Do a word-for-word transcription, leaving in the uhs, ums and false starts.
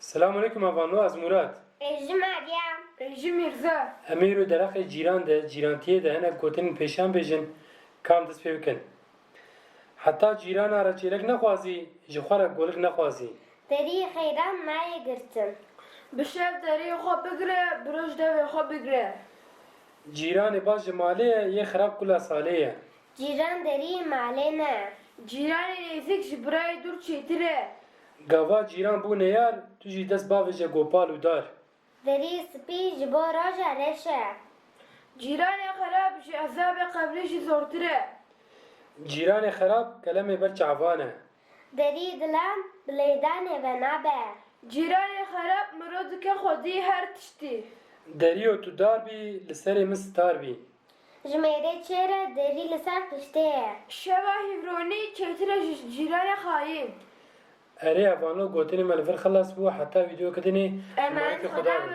Selamun aleyküm hevalno, ez Murat. Ez jî Meryem. Ez jî Mîrza. Em ê îro derheqê cîran de, cîrantiyê de hinek gotinên pêşiyan bêjin, ka em dest pê bikin. Heta cîrana re çêlek nexwazî, ji xwe re golik nexwazî. Derî xeyran nayê girtin. Bi şev deriyê xwe bigire, bi roj devê xwe bigire. Cîranê baş ji malê ye, yê xirab kula salê ye. Cîran derî malê ne. Cîranê nêzik ji birayê dûr çêtir e. Gava cîran bû neyar, tu jî dest bavêje gopal û dar. Derî spî ji bo roja reş e. Cîranê xerab ji ezabê qebrê jî zortir e. Cîranê xerab kelemê ber çavan e. Derî dilan bi lêdanê venabe. Cîranê xerab mirov dike xwedî her tiştî. Derîyo tu dar bî, li serê min star bî. Ji mêrê çêr e, derî li ser piştê ye. Şeva hîvronî çêtir e ji cîranê xayîn. Erê hevalno, gotinê me li vir xilas bû, heta vîdeoyeke dinê, Emanetê Xuda be.